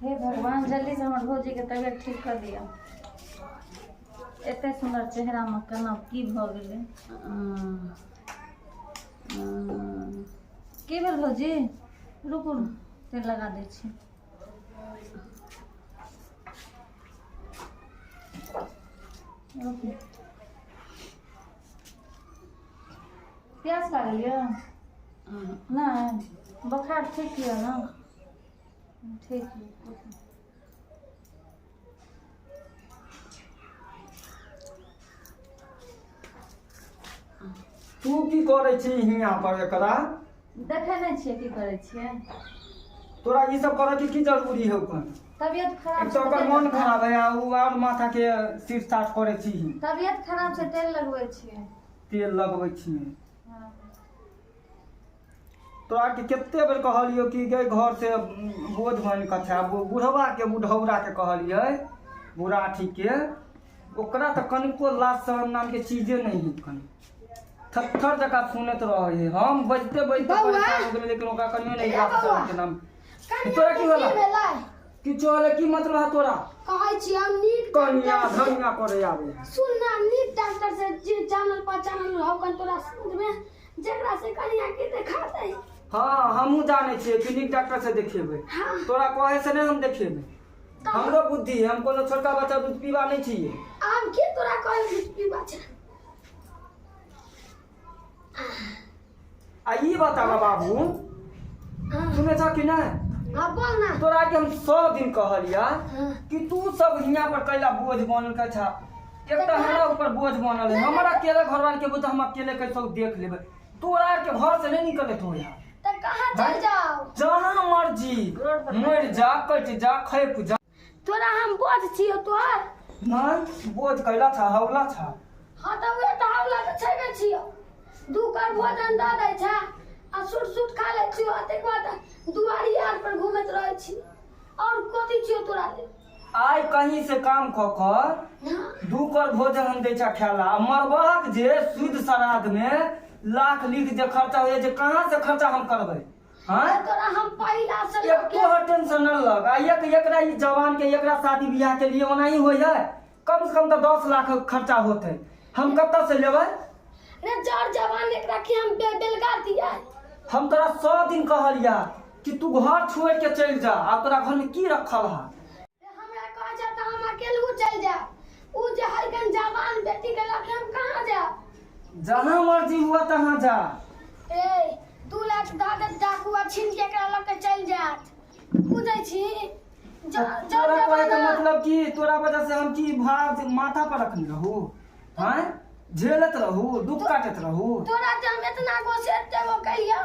हे भगवान, जल्दी से हमर भौजी के तबियत ठीक कर दिअ। एते सुंदर चेहरा में केना की भऽ गेलै? की भेल भौजी? रुकू, तेल लगा दै छी। रुकू। प्यास लागल यऽ? नहि? बोखार ठीक यऽ ने? ठीक यऽ। तू की करै छी हियाँ पर एकरा? देखै नहि छियै की करै छियै? तोरा ई सब करे के की जरूरी है ओकर? तबियत खराब एक तऽ ओकर मन खराब है आ उ और माथा के सिर साफ करै छी। तबियत खराब छै, तेल लगबै छियै। तेल लगबै छी। तोरा के कते बेर कहलियौ कि गै घर से बोझ बनि कऽ छै। बुढ़वा के, बुढ़ौरा के कहलियै, बुढ़ाठी के, ओकरा तऽ कनिको लाज शरम नाम के चीजे नहि है। कनि थत्थर जकाँ सुनैत रहै है। हम बजिते बजिते बौआ। परेशान हो गेलियै, लेकिन ओकरा कनियो नहि ए लाज बौआ। शरम के नाम। कनिया तोरा की के भेलै? भेलै? किछो होलै की मतलब है तोरा? कहै छी हम नीक कनिया डॉक्टर से- धनिया करे आबै है। सुन ना, नीक डॉक्टर से जे जानल पहचानल रहौ कन तोरा समझ में, जेकरा से कनिया के देखा दे। हाँ, हमहूँ जानै छियै कि नीक डॉक्टर से देखेबै। हाँ। तोरा कहै से नहि हम देखेबै। हमरो बुद्धि है, हम कोनो छोटका बच्चा दूध पीबा नहि छियै। आब के तोरा कहै दूध पीबा छै? आ ई बताबऽ बाबू। हाँ। सुनै छह कि नहि? हाँ, बोल ना। तोरा के हम 100 दिन कहलिया हाँ। कि तू सब हियाँ पर कैला बोझ बनल के छा। एक तऽ हमरा ऊपर बोझ बनल है, हमर अकेले घरवाली के बोझ हम अकेले कैसो देख लेबै। तोरा के घर से नहीं निकलत हो यहाँ। तऽ कहाँ चल जाओ? जहाँ मर्जी, रोड पर। मर जा, कट जा, खैप जा। तोरा हम बोझ छियौ तोहर? नहीं, बोझ कैला छा, हौला छा। हाँ, तऽ उहे तऽ हौला तऽ छेबे छियौ। दू कर भोजन दऽ दै छै आ सुट सुट खा लै छियौ, अतेक बाद दुआरी आर पर घूमैत रहै छी। और कथी छियौ तोरा लेल? आइ कहीं से काम कऽ कऽ दू कर भोजन हम दै छा खाय ला, आ मरबहक जे शुद्ध श्राद्ध में लाख लीख जे खर्चा होइए, जे कहाँ से खर्चा हम करबै? हाँ? तोरा हम पहिला से लऽ एक के तोहर टेंशन न लग। आ एक एकरा ई जवान के एकरा शादी बियाह के लिए ओना ही होय है, कम से कम तो 10 लाख खर्चा होते, हम कतऽ से लेबै? रे जर जवान एकरा के हम बेलगा दिया। हम तोरा 100 दिन कहलिया कि तू घर छोड़ के चलि जा, आब तोरा घर में की रखल है? रे हमरा कह जा तऽ हम अकेलू चलि जायब, उ जे हरकन जवान बेटी के लऽ के हम कहाँ जायब? जहाँ मर्जी हुआ तहाँ जा। ए 2 लाख दऽ देत डाकू आ छीन के एकरा लऽ के चलि जायत, बुझै छी? तोरा कहै के मतलब कि तोरा वजह से हम की भार माथा पर रखने रहू? हैं, झेलत रहू, दुख काटत रहू? तोरा जे हम एतना गो से एते गो कहिया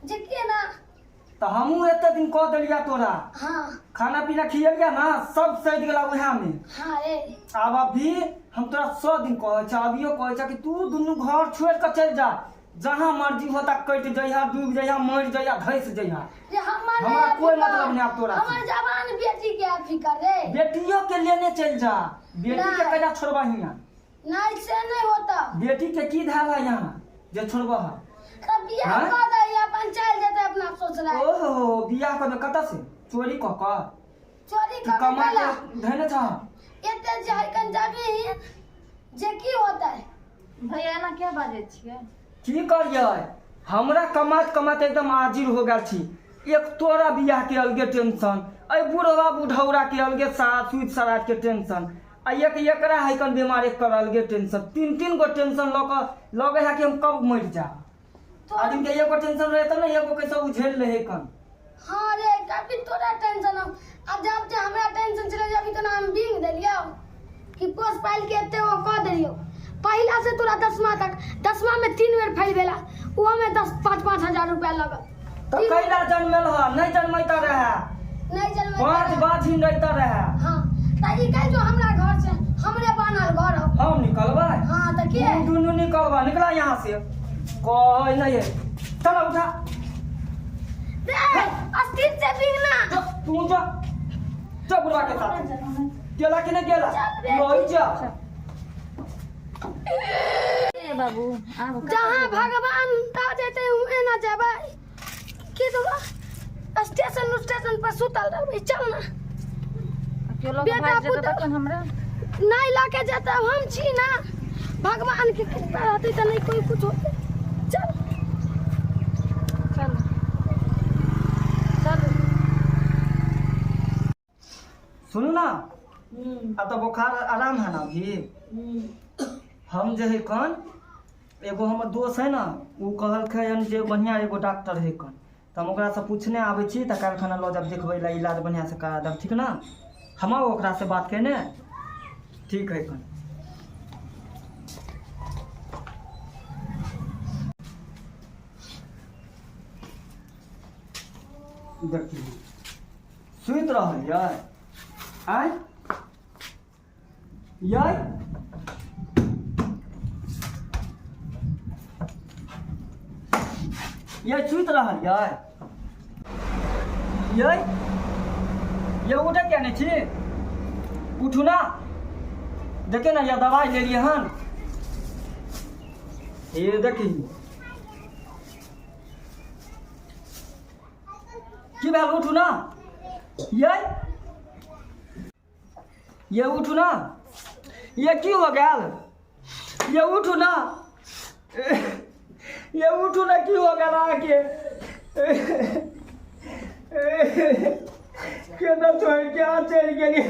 जे के ना। तऽ हमहूँ एते दिन कऽ देलिया तोरा। हाँ। खाना पीना खियलिया ना, सब सैद गेला उएह में। हाँ रे। आब अभी हम तोरा 100 दिन कहै छ, अभियो कहै छ कि तू दुनू घर छोड़ के चलि जा, जहाँ मर्जी होता कटि जइहा, डूबि जइहा, मरि जइहा, धसि जइहा। रे हमर हमरा नहीं कोई फिकर। मतलब नहीं आब तोरा से। हमर जवान बेटी के फिकर रे। बेटियो के लेने चलि जा, बेटी के नहीं। कैला छोड़बा हियाँ? नहीं, से नहीं होता। बेटी के की धाल है यहाँ जे छोड़बा है? तब बियाह हाँ? कऽ दे, अपन चलि जेतै अपना सोचला। ओहो, बियाह करबे कतऽ से? चोरी कऽ कऽ? चोरी तू कऽ के कमा कैला? के धैने छह? एते जे हरकन जमीन जे की होतै? भैया, एना किया बाजै छियै? की करियै, हमरा कमात कमात एकदम आजिर हो गेल छी। एक तोरा बियाह के अलगे टेंशन, एहि बुढ़वा बुढ़ौरा के अलगे सूद सराद के टेंशन, आ एक एकरा है कन बीमार, एकर अलगे टेंशन। तीन तीन गो टेंशन लऽ कऽ लगे है कि हम कब मरि जा। आदमी के एगो टेंशन रहे तऽ ने एगो कैसे उ झेल ले है कन। हाँ रे, काफी तोरा टेंशन हम अब जब जे हमरा टेंशन चले जे अभी तो हम बींग देलियौ कि पोस पाइल के एते वो कऽ देलियौ। पहिला से तोरा 10मा तक, 10मा में 3 बेर फेल भेला, ओहो में 10 5-5 हजार रुपया लगल। तऽ कैला जन्मेल ह? नहि जन्मैता रहे। नहीं जन्मैता पाँच रहे। बाझिन रहता रहे। हाँ, तऽ ई कहि जो हमरा घर से हमरे बनल घर हो। हम निकलबै? हाँ, तऽ के? तू दुनू निकलबा, निकला यहाँ से। कहै नहीं है, चल उठा। रे अस्थिर से बिगना। जा, तू जा, जा बुढ़वा के साथ। गेला कि नहीं गेला? लई जा। ए बाबू, आब कतऽ जहाँ जेबै? भगवान दा जेतै उहें ना जेबै। की तो स्टेशन स्टेशन पर सुतल रहबै। चल ना। केओ लऽ के बेटा भागि जेतै पुतहु- तखन हमरा नहीं लऽ के जेतै, हम छी ना। भगवान के कृपा रहतै तऽ नहीं कोई कुछ होतै। चल चलू चलू। सुनू ना, अब तो बुखार आराम है ना अभी? हम जे है कन एगो हमर दोस्त है ना, ओ कहलकै हन जे बढ़िआँ एगो डॉक्टर है कन, तऽ हम ओकरासँ पूछने आबै छी, तऽ काल्हि खना लऽ जायब देखबै लए, इलाज बढ़िआँसँ करा देब, ठीक ना? हम आउ ओकरासँ बात केने, ठीक है कन। देखियौ सुति रहल यै, आँय यै, यै सुति रहल यै, यै यै उठै किया नहि छी? उठू ना, देखियौ ने, या दवाइ लेलियै हन, ये देखी। की भेल? उठू ना यै, ये उठू ना, ये की हो गेल? ये उठू ना, ये उठू ना, की हो गेल अहाँके? केना छोड़ि के अहाँ चलि गेलियै?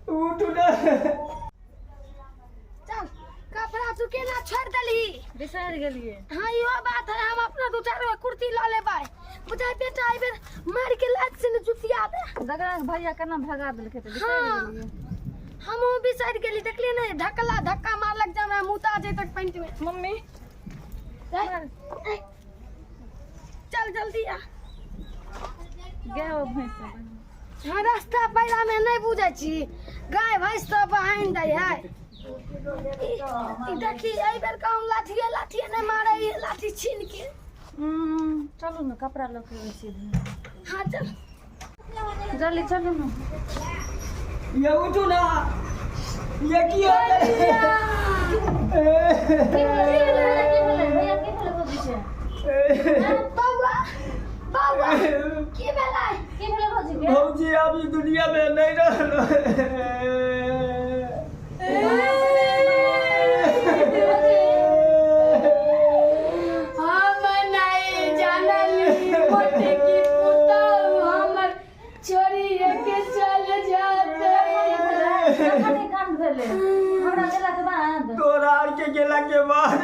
उठू ना। चल, कपड़ा तू केना छोड़ि देलही? बिसरि गेलियै। हाँ, इहो बात है। हम अपना दू चारि गो कुर्ती लऽ लेबै। बुझाइ बेटा एहि बेर मारि के लात से ने जुतिया दे। दगड़ा भैया केना भगा देलकै तऽ बिसरि हाँ। गेलियै। हमहूँ बिसरि गेली। देखलियै ने, ढकला धक्का मारलक जे हमरा मुता जैतक पैंट में। मम्मी। ए, चल जल्दी आ। गाय ओ भैंस सब। हाँ, रास्ता पैरा में नहीं बुझै छी, गाय भैंस सब बहाइन दै है। ई देखी, एहि बेर कहूँ लाठिए लाठिए नहि मारै है, लाठी छीन के। चलू ने, कपड़ा लऽ के अबै छी। हाँ, चल। जल्दी चलू ने। ये उठू ना, ये की हो गेल? की भेलै? की भेलै भैया? की भेलै भौजी के? बौआ, बौआ, की भेलै? की भेलै भौजी के? भौजी अभी दुनिया में नहीं रहल। हम नहीं जानली मोटे की पुतहु हमर छोड़िए के चल जाते। कखन ई कांड भेलै? हमरा गेलाके बाद? तोरा आर के गेला के बाद।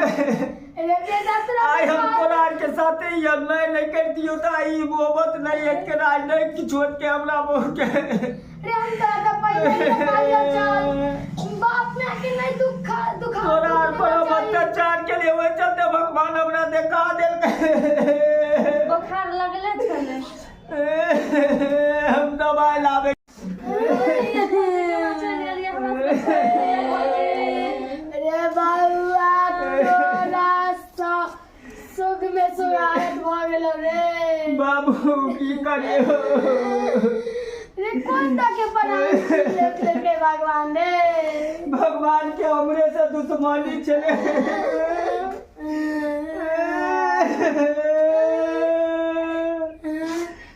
रे बेटा, तोरा आइ हम तोरा आर के साथे ही अन्याय नहीं कर दियो तऽ ई मोहब्बत नहीं है के आइ नहीं किछु के हमरा बहू के। रे, हम तोरा तऽ पहिले ही कहलियौ, चल बाप माय के नहीं दुख दुखा। तोरा आर पर हम अत्याचार के लिए, ओहि चलते भगवान हमरा देखा देलकै। बोखार लगले छलै। हम दवाई लाबे। केना चलि गेलियै हमरा सबके? रे बौआ, तोरा सँ सुख में सुगारत भऽ गेलौ रे। बाबू, की करियो? रे, कोन दा के पढ़ाई लिख लेलकै भगवान रे? भगवान के हमरे से दुश्मनी छलै।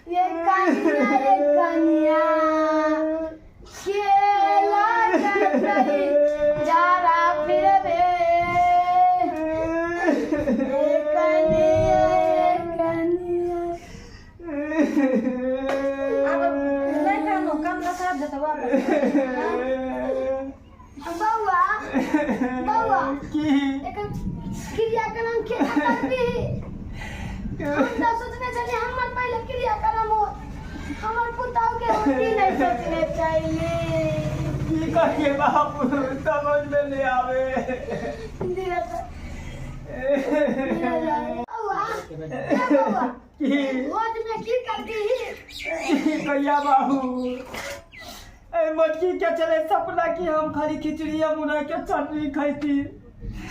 ये कनिया, ये कनिया, खेला करतै जरा फिरबे। ये कनिया, ये कनिया। आब नहि कानू, कानला से आबि जेतै वापस। बौआ, बौआ। की? एकर क्रियाक्रम केना करबी? हम तऽ सोचने छलियै हमर पहिले क्रियाक्रम हो, हमर पुतहु के होती नहीं सोचने चाहिए। की करिए बाबू, समझ में नहीं आवे। धीरे से, धीरे से। बौआ, ए बौआ। की? भोज में की करबी? की कहिया बाबू, ए मोटकी के चले सपना की हम खाली खिचड़ी आ मुरई के चटनी खैती।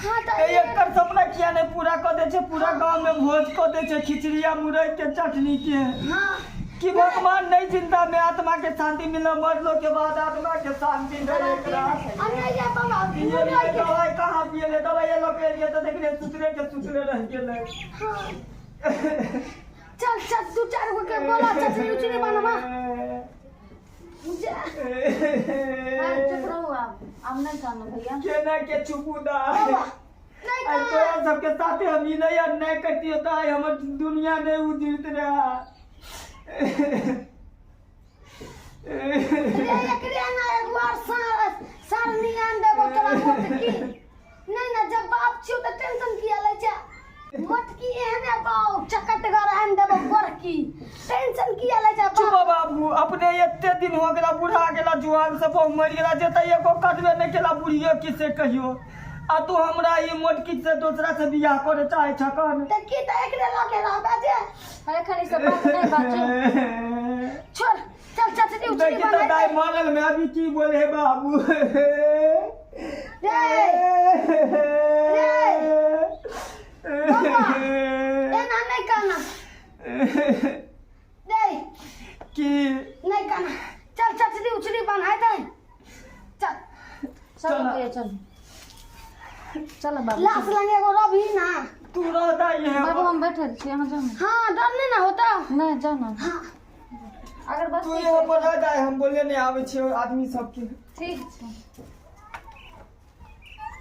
हाँ तऽ ए एकर सपना किया नहीं पूरा कऽ दै छै? पूरा गांव में भोज कऽ दै छै खिचड़ी आ मुरई के चटनी के। कि भगवान नहीं जिंदा में आत्मा के शांति मिला, मरलो के बाद आत्मा के शांति मिले एकरा। आ नहीं ये बौआ, पिए मुरई लिए के दवाई कहाँ पिए ले? दवाई ये लोग लिए तो देखले सुतरे के सुतरे रह गेलै। हाँ। चल चल दू चार गो के बोला चटनी उचनी बनवा जा। अरे चुप रहो आप, अब नहीं कानो भैया। केना के चुपू दाय? बाबा नहीं आइ कान। तोरा सबके साथे हम ई नहीं अन्याय करतियो तऽ आइ हमर दुनिया नहि उजड़ित रहे। रे एकरे ना एगो और सार सार नियान देबो तोरा मोटकी। नहीं ना जब बाप छियो त टेंशन किया लै छै? मोटकी एहने बाऊ चकटगर आन देबो गोरकी, टेंशन किया लै छै? चुप बाप बाबू, अपने एते दिन हो गेला बूढ़ा गेला, जुआन से बहु मरि गेला, जे तऽ एगो कटबे नहि केला बुढ़ियो की से कहियो, आ तू हमरा ई मोटकी से दोसरा से बियाह करे चाहे छकन? त की त एकरे लके रहबे जे। अरे खाली सब बात नहीं बाजू। छोड़, चल चटनी उचनी देखी तो बना दाई मरल में अभी की बोले हे बाबू? रे रे बाबा एना नहीं कहना रे। की? नहीं कहना, चल चटनी उचनी बनाए दे, चल। चलो भैया, चलो चलो बाबू। लाश लंगे एगो रभी ना। तू रह दाई है। बाबू, हम बैठल छी, अहाँ जाउ ने। हाँ, डर नहीं ना होता? नहीं, जाउ ने। हाँ। अगर बस तू यहाँ पर रह दाई, हम बोले नहीं आबै छियै आदमी सबके। ठीक छै।